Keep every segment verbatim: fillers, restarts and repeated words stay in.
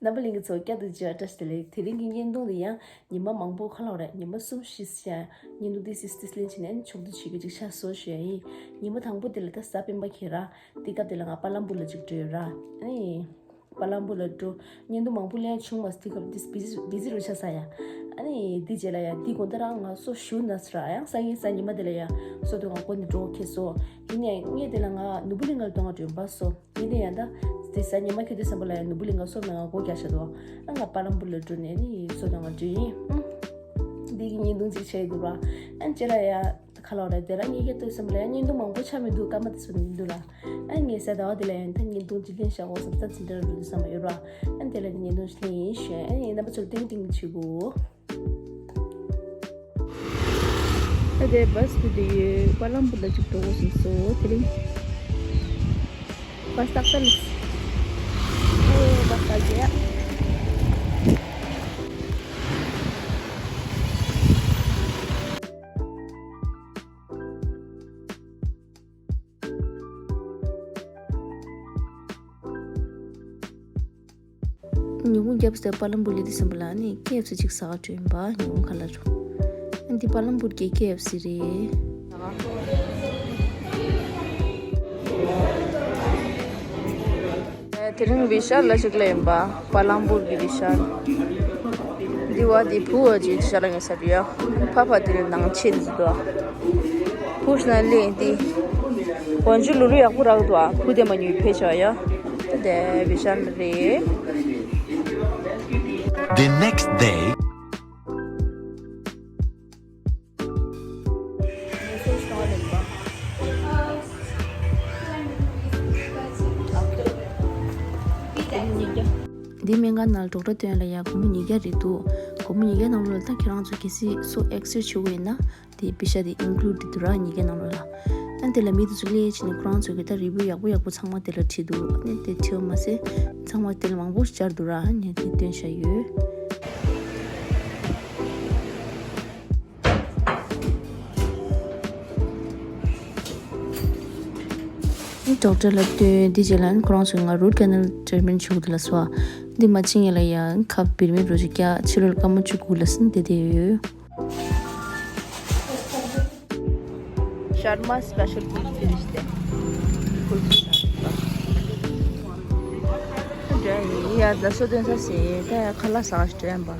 རྣམ་པ་ལྷན་རྒྱས་ཚོ་བསྐྱར་དུ་མཇལ་བ་བཀྲ་ཤིས་བདེ་ལེགས། དེ་རིང་གི་བརྙན་ཐུང་འདི་ཡང་ཉི་མ་མང་པོ་ཁ་ལོ་རེད། ཉི་མ་གསུམ་བཞི་ཞིག་བརྙན་ཐུང་འདི་སིས་ཏིས་ལེན་བྱས་ནས་ཕྱོགས་བསྡུས་བྱེད་ཀྱི་ཅིག་ཆ་བཟོ་ཞུ་ཡ་ཡིན། ཉི་མ་དང་པོ་དེ་ལ་ད་གཟའ་སྤེན་པ་ཁེལ་ར། དེ་སྐབས་དེ་ལ་ང་པ་ལམ་པུར་ལ་ཅིག་འགྲོ་ཡོད་ར། ཨ་ནི། པ་ལམ་པུར་ལ་འགྲོ། བརྙན་ཐུང་མང་པོ་ལེན་བྱུང་མ་སོང་། དེ་སྐབས་དེ་བི་ཟི་བི་ཟི་རུ་ཆགས་ས་ཡ། ཨ་ནི་དེ་རྗེས་ལ་ཡ་དེ་དགོང་དག་རང་ང་སོ་ཞུ་ན་སི་ར་ཡང་སང་ཉིན་གཟའ་ཉི་མ་དེ་ལ་ཡ་སོ་དེ་ང་སྒོ་ནས་འགྲོ་ཁེལ་སོང་། ཡིན་ནའི་ངས་དེ་ལ་ང་ནོར་བུ་གླིང་ག་ལ་གཏོང་ང་འགྲོ་ཡིན་པ་སོ། ཡིན་ནའི་ཡང་ད་དེ་གཟའ་ཉི་མ་ཁེལ་དུས་ཙམ་པ་ལ་ཡང་ནོར་བུ་གླིང་ག་སོ་མ་ང་སྒོ་རྒྱག་བཞག་འདུག་ཨ་ང་པ་ལམ་པུར་ལ་འགྲོ་ནས་ནི་སོ་དེ་ང་འགྲོ་ཡིན། ཨུམ། འདི་གི་བརྙན་ཐུང་ཅིག་བྱས་འདུག་ར། ཨ་ནི་རྗེས་ལ་ཡ་ཁ་ལོ་ར་དེ་ར་ངས་ཀྱི་ལྟོས་སམ་ལ་ཡ་བརྙན་ཐུང་མང་པོ་ཆགས་མི་འདུག་སྐར་མ་དེ་ཚོ་མི་འདུག་ར། ཨ་ནི་ངས་གཟའ་ཟླ་བ་དེ་ལ་ཡང་ད་བརྙན་ཐུང་ཅིག་ལེན་བཞག་འོ་བསམ་ས་ཚིག་འདྲ་རུ་འདུག་བསམ་པ་ཡོད་ར། ཨ་ནི་དེ་ལ་ནི་བརྙན་ཐུང་ཞིག་ལེན་ཡིན་ཞུ། ཨ་ནི་རྣམ་པ་ཚོར་ཏིང་ཏིང་བྱེད་དགོས། ཨ་དེ་བཱས་དེ་དེ་ཡོད། པ་ལམ་པུར་ལ་ཅིག་འགྲོ་དགོས་བསམ་སོང་དེ་རིང་། བཱས་ཏག་ཏག་ལས། ཨེ་བཱས་ཏག་ཏག་ཡ། ཉིན་གུང་བརྒྱབ་སྟེ་པ་ལམ་པུར་ལ་དེ་སེམས་པ་ལ་ནི་ཀེ་ཨེཕ་སི་ཅིག་ཟ་ག་འགྲོ་ཡིན་པ། ཉིན་གུང་ཁ་ལ་འགྲོ། འདི་པ་ལམ་པུར་གྱི་ཀེ་ཨེཕ་སི་རེད། དེ་རིང་བི་ཤལ་ལ་ཞིག་ལ་ཡིན་པ། པ་ལམ་པུར་གྱི་བི་ཤལ། འདི་བ་འདི་བུ་བ་ཅིག་ཤ་ལ་ངེས་ས་རེད་ཡ། ཕ་ཕ་དེ་རིང་ནང་ཆེན་འདི་དོ། བུ་ཤ་ན་ལེ་འདི། དགོན་ཆུ་ལུ་རུ་ཡག་པོ་རག་འདུག་ཨ། བུ་དེ་མ་ཉུལ་ཕེ་ཆོག་ཡ། དེ་བི་ཤལ་རེད། The next day. འདི་སྨན་ཁང་ནང་ལ་ཌོག་ཊར་སྟོན་ལ་ཡ་སྒོར་མོ་ཉིས་བརྒྱ་རེད་འདུག་སྒོར་མོ་ཉིས་བརྒྱ་ནང་ལོགས་ལ་ད་ཁྱེད་རང་ཚོ་གལ་སྲིད་སོ་ཨེག་སི་རེ་བྱེད་དགོས་ཡིན་ན། དེ་པེ་ཤ་དེ་ཨིན་ཀླུ་ཌི་འདུག་ར་ཉིས་བརྒྱ་ནང་ལོགས་ལ། ཨ་དེ་ལ་མི་དེ་ཚོ་སླེབས་ཕྱིན་ནས་ཁོ་རང་ཚོ་གི་ད་རི་བིའུ་ཡག་པོ་ཡག་པོ་ཚང་མ་དེ་ལ་བྲིས་འདུག་ཨ་ནི་དེ་བྲིས་པ་མ་ཟད་ཚང་མ་དེ་ལ་མང་པོ་ཞིག་སྦྱར་འདུག་ར། ཨ་ནི་དེ་སྟོན་བཞག་ཡོད། ཨ་ནི་ཌོག་ཊར་ལ་སྟོན་དེ་རྗེས་ལ་ཨ་ནི་ཁོ་རང་ཚོ་ང་རུ་ཊི་ཀེ་ནལ་ཊི་རི་ཊི་མེན་ཊི་བྱེད་དགོས་དེ་ལ་སོ། འདི་མ་ཕྱིན་ཡ་ལ་ཡང་ཁབ་བིར་མི་རོ་ཅིག་རྒྱག་ཕྱི་ལོགས་ལ་སྐར་མ་བཅུ་དགུ་ལ་སིན་དེ་དེ་ཡོད། Sharma special food finish there. ཡ་ད་སོ་དོན་ས་སེ་ད་ཡ་ཁ་ལག་ཟ་ཞིག་དྲན་པ།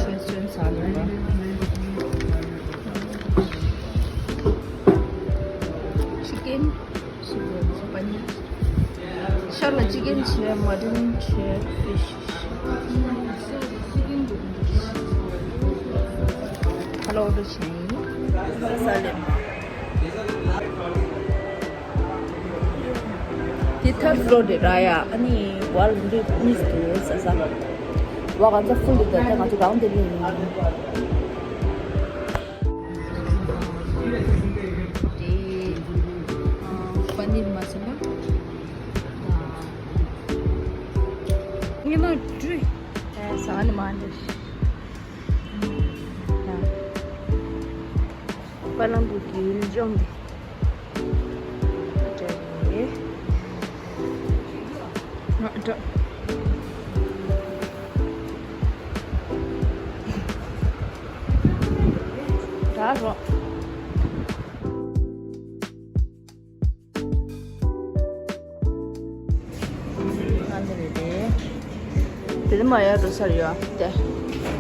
ཆོས་ཆོས་ཟ་ལ་པ། Chicken. ཤར་ལ་ཅི་ཀེན་བྱས། མ་ཊན་བྱས། ཕི་ཤི། ཁ་ལོ་འདུ་བྱས་ཡིན། ས་ལེམ། དེ་ཐར་ཕི་ལོར་རེད་ར་ཡ། ཨ་ནི་ཝལ་འདི་གཉིས་འདུག་ས་ས། ཝ་ག་ཚ་ཕུལ་འདུག་ད་ང་ཚོ་རང་དེ་ནས་ཡིན། དེ་པ་ནིར་མ་སུ་མ། ངས་མ་བྲུས། ཟ་ནི་མ་འདི། པ་ལམ་པུར་གྱི་ཡུལ་ལྗོངས་འདི། འདྲ་རེད། ང་འདྲ། ད་རོགས། དེ་ནི་མ་ཡར་འགྲོ་ས་རེད་ཡ། དེ།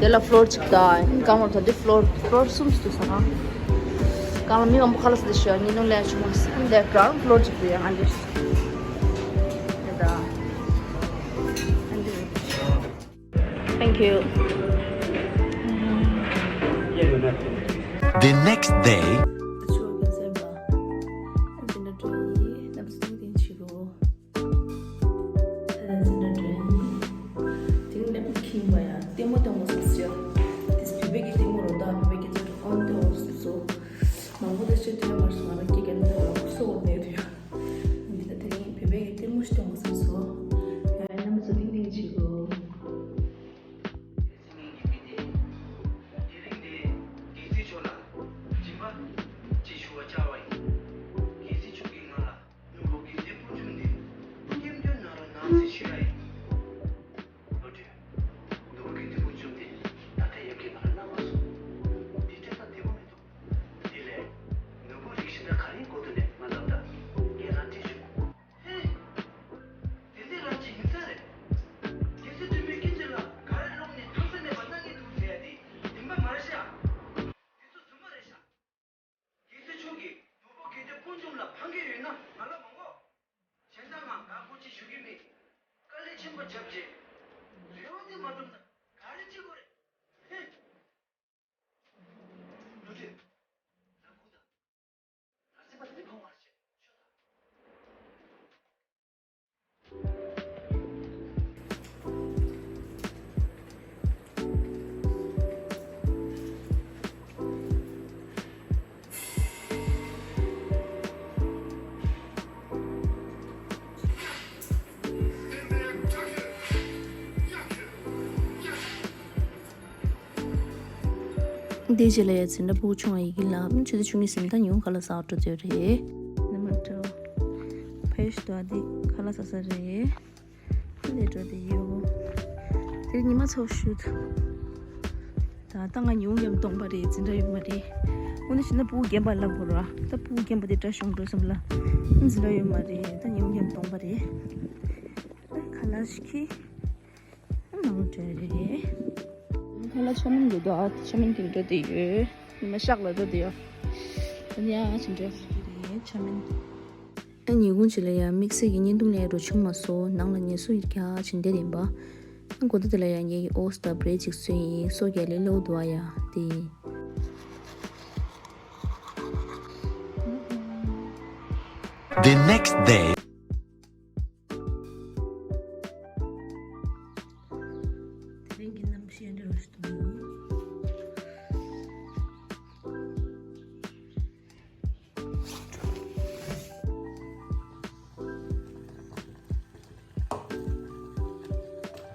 དེ་ལ་ཕི་ལོར་གཅིག་དང་གང་ལ་ཐོན་དེ་ཕི་ལོར་ཕི་ལོར་གསུམ་ཞིག་འདུག་ས་ན། གང་ལ་མི་མང་པོ་ཁ་ལག་ཟ་དེ་ཤོད་ཉིན་ནུ་ལེན་བྱུང་མ་སོང་། དེ་གང་ཕི་ལོར་གཅིག་འདུག་ཡ། ཨ་འདི། དེ་ད། ཨ་འདི། Thank you. The next day. ཆབ་ཆེ། རེ་བ་དེ་མ་འགྲུབ་ན་ག་རེ་བྱེད་དགོས་རེད། ཧེ། ལོ་དྲུག་ལ་ཁུ་དང་། ལ་རྩིས་པ་དེ་ཕོང་བར་བྱེད་ཆོག་ལ། དེའི་རྗེས་ལ་ཡ་འཛིན་གྲྭ་ཕྲུ་གུ་ཆུང་བ་ཡི་གེ་ལ་ཆུ་ཚོད་བཅུ་གཉིས་ཟིན་ད་ཉིན་གུང་ཁ་ལག་ཟ་བར་འགྲོ་རྩིས་རེད། ནི་མ་འགྲོ། ཕ་ཡུལ་ཞིག་ཏུ་ཨ་དེ་ཁ་ལག་ཟ་ས་རེད། ཨ་ནི་འགྲོ་དེ་ཡོད། དེ་ཉི་མ་ཚོ་ཤུད། ད་ལྟ་ང་ཉིན་གུང་མཉམ་གཏོང་པ་རེད། འཛིན་གྲྭ་ཡོད་མ་རེད། འོ་ན་ཕྱིན་ན་ཕྲུ་གུ་རྒན་པ་ལབ་དགོས་ར། ད་ཕྲུ་གུ་རྒན་པ་དེ་སྐྲ་ཤོང་འགྲོ་བསམ་ལ། འཛིན་གྲྭ་ཡོད་མ་རེད། ད་ཉིན་གུང་མཉམ་གཏོང་པ་རེད། ཨ་ཁ་ལག་ཞིག་ཁྱེར། ནང་དྲན་རེད། ཁ་ལག་ཆ་མིན་གྱི་འདུག་ཨ་ཆ་མིན་གྱི་འགྲོ་དེ་ཡོད། ཉི་མ་ཤག་ལ་འགྲོ་དེ་ཡོད། ཨ་ནི་ཨ་ཆ་འདྲ་རེད་ཆ་མིན། ཨ་ཉིན་གུང་ཅིག་ལ་ཡ་དམིགས་བསལ་གྱི་བརྙན་ཐུང་ལས་འགྲོ་བྱུང་མ་སོང་། ནང་ལ་ངལ་གསོ་ཡིན་ཀྱག་ཕྱིན་བསྡད་ཡིན་པ། ཨ་གོ་ད་དེ་ལ་ཡ་ངེད་ཀྱི་ཨོ་སི་དང་བྲེ་ཅིག་བཟོས་ཡིན། སོ་རྒྱག་ལེ་ལོ་འདུག་ཨ་ཡ་དེ་ཡིན། The next day. དེ་རིང་གི་གནམ་གཤིས་འདི་རུ་ཞིག་འདུག་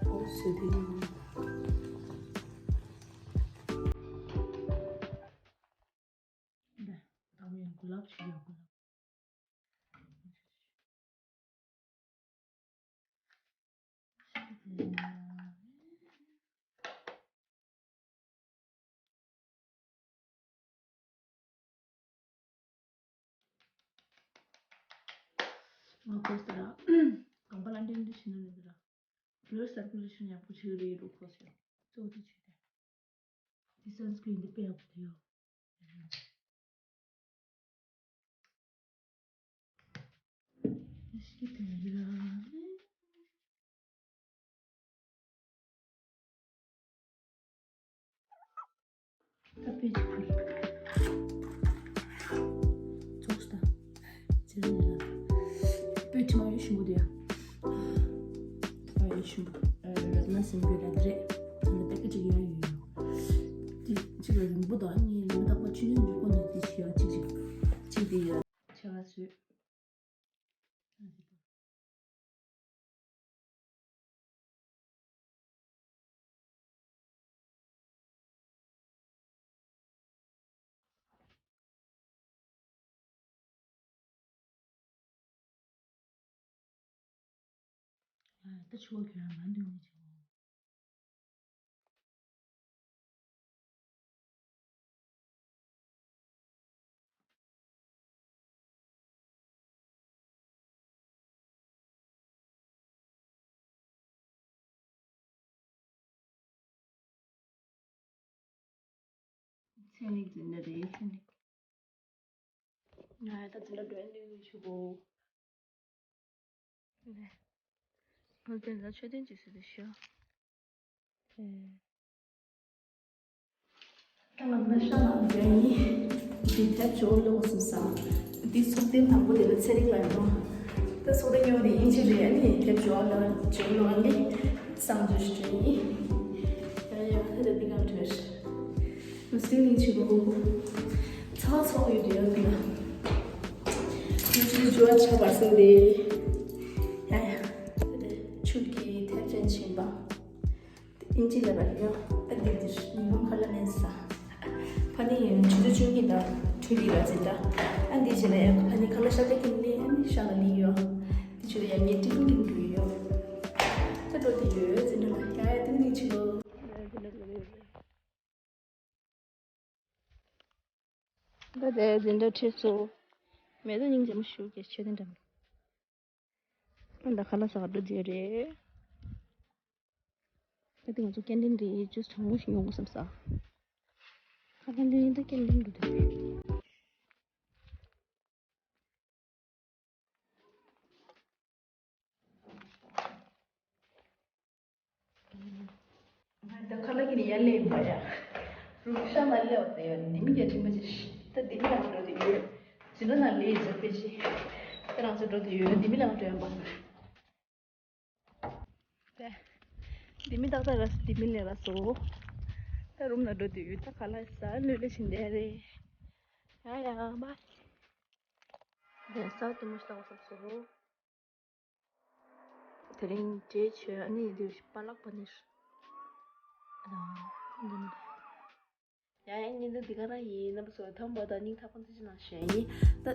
ཨོ་སི་དེ་ཡིན། འདི་ད་ཡང་གུ་ལབ་ཞིག་ཡོད་གུ་ལབ། ང་ཁོ་ས་ར་གང་པ་ལ་འདྲེན་འདྲེན་ཤི་ན་ནི་ར་བློ་སར་ཀུ་ལེ་ཤོན་ཡག་པོ་བྱེད་རེད་རུ་ཁོ་ས་ཡ་གཙོ་བོ་དེ་བྱེད་དེ། དེ་སན་སི་ཀྲིན་དེ་དཔེ་ཡག་པོ་དེ་ཡོད། ད་དཔེ་ཅིག་ཕུལ། ཚོགས་ད། ཅི་རེད་ལ། དཔེ་ཁྲི་མ་ཡོད་ཞིམ་པོ་དེ་ཡ། ཁྲི་མ་ཡོད་ཞིམ་པོ། ར་ན་སིང་གི་ར་རེད། ད་ནི་དཔེ་ཀ་ཅིག་ཡ་ཡོད་ཡོད། དེ་ཅིག་ལ་རིང་པོ་དང་ནི་ལམ་དག་པ་ཆུ་ནི་འཇུག་གོ་ནི་དེ་ཞིག་ཡ་ཅིག་ཅིག་ཅིག་དེ་ཡ། ཆ་བ་བཟོས། ད་ཆུ་བ་གྱོན་ཡང་མ་འདུག་ནི་ཆུ་བ། ཚན་རིག་འཛིན་གྲྭ་རེད་ཚན་རིག་ང་ད་འཛིན་གྲྭ་འགྲོ་ཡ་འདུག་ནི་ཆུ་བ། ལེ། ང་དེ་ལ་མཆོད་རྟེན་གྱི་ཟེར་དུ་ཤོག་ད་ང་ང་ཤ་ལག་འདོན་ཡིན། འདི་དེབ་ཇོ་ལོ་སུ་ས། འདི་ཚོགས་ཐེངས་དང་པོ་དེ་ལ་ཚན་རིག་ལ་ཡོང་། ད་ཚོགས་ཐེངས་ཉོ་དེ་ཡིན་གཅིག་རེད། ཨ་ནི་དེབ་ཇོ་ལོ་ཇོ་ལོ་ཨ་ནི་གསང་སྤྱོད་ཞིག་ཡིན། ཡ་ཡ་ད་ད་འདི་གང་འདྲ། ང་སུའི་མིང་ཆེ་གོ། ཚ་ཚོགས་ཡོད་དེ་ཡོད་དེ་ལ། ང་ཚོའི་ཇོ་ཨ་ཆ་བར་སོང་དེ། ཡ་ཡ། ཆུ་གི་ཐེབས་ཅན་ཕྱིན་པ། ཨིན་ཇི་ལ་བར་ཡོད། ཨ་འདི་འདིར་ཉི་མ་ཁ་ལ་ནས་ས། ཕ་ནི་ཡིན་ཆུ་ཚོད་བཅུ་གཉིས་དང་དྲུག་ལི་ར་ཟིན་ད། ཨ་འདི་བྱས་ན་ཡང་ཕ་ནི་ཁ་ལ་ཤ་སྟག་གིན་ལི་ཨ་ནི་ཤ་ལ་ལི་ཡོད། འདི་ཆུ་ཡང་ངས་ཏི་ཏུ་གིན་འགྲོ་ཡོད། ད་འགྲོ་དེ་ཡོད་ཟིན་ད་ཡ་ཡ་ཏིང་ཏིང་ཆུ་ལོ། ད་དེ་འཛིན་གྲྭ་ཁྲིད་སོ། མེད་ད་སྙིང་རྗེ་མོ་ཞུ་གི་ཆེ་དེ་འདྲ་མོ། ད་ཁ་ལག་ཟ་འགྲོ་རྒྱུ་རེད། ད་དེ་ང་ཚོ་ཀེན་ཊིན་རེད། ཇུས་གྲང་མོ་ཞིག་ཡོང་དགོས་བསམ་ས། ཁ་ལག་འདི་ད་ཀེན་ཊིན་འགྲོ་རྒྱུ་རེད། ལས་པ་ཡ། རུ་ཤ་མ་ལས་བ་ཡ། ལྡེ་མིག་རྒྱ་ཆེན་པོ་ཅིག་ད་ལྡེ་མིག་ལ་འགྲོ་དེ་ཡོད། ཅི་འདྲ་ན་ལས་ཡི་ཟེར་པེ་ཅི། ད་རང་ཚོ་འགྲོ་དེ་ཡོད། ལྡེ་མིག་ལ་འགྲོ་ཡ་མ། ལྡེ་མིག་ཏག་ཏག་ར་ལྡེ་མིག་ལས་ར་སོ། ད་རུམ་ལ་འགྲོ་དེ་ཡོད། ད་ཁ་ལག་ཟ་ལོས་ལས་བཞིན་དེ་རེད། ཡ་ཡ་བྷའི། དེ་ས་དུ་མ་ཤ་བ་སོ། དེ་རིང་འདྲེས་བྱོས། ཨ་ནི་འདིར་པཱ་ལགས་པ་ནི། ཡ་ཡ། བརྙན་ཐུང་འདི་ག་རང་ཡིན། རྣམ་པ་ཚོ་ཐོག་མ་དང་སྙིང་ཐག་པ་འདི་ཅི་ནང་བཞིན་ཡིན། ད་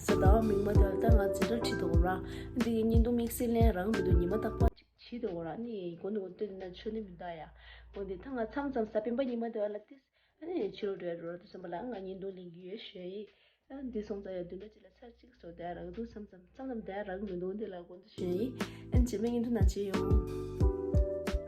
ས་ཟླ་བ་མིག་དམར་དེ་ལ་ད་ང་འཛིན་གྲྭ་ཁྲིད་འདུག་ར། འདི་གི་བརྙན་ཐུང་དམིགས་བསལ་ལན་རག་མི་འདུག་ཉི་མ་རྟག་པར་ཅིག་བྱེད་འདུག་ར། ནི་མགོ་ནི་འོ་སྟོད་ན་ཆོ་ནི་མི་འདུག་ཡ། འོ་འདི་ད་ང་མཚམས་མཚམས་གཟའ་སྤེན་པ་ཉི་མ་དེ་བ་ལ་ཏིས། ཨ་ནི་ཕྱི་ལོགས་འགྲོ་ཡ་འགྲོ་ར། དུས་གསུམ་པ་ལ་ང་བརྙན་ཐུང་ལེན་གྱི་ཡོད་ཞུ་ཡ་ཡིན། ཨ་འདི་སོང་ཙང་ཡ་བདུན་ཕྲག་གཅིག་ལ་ཚར་གཅིག་སོ་དེ་རག་འདུག་མཚམས་མཚམས་མཚམས་མཚམས་དེ་རག་མི་འདུག་འདི་ལ་དགོངས་དག་ཞུ་ཡ་ཡིན། ཨ་ནི་རྗེས་མའི་བརྙན་ཐུང་ནང་མཇལ་ཡོང་།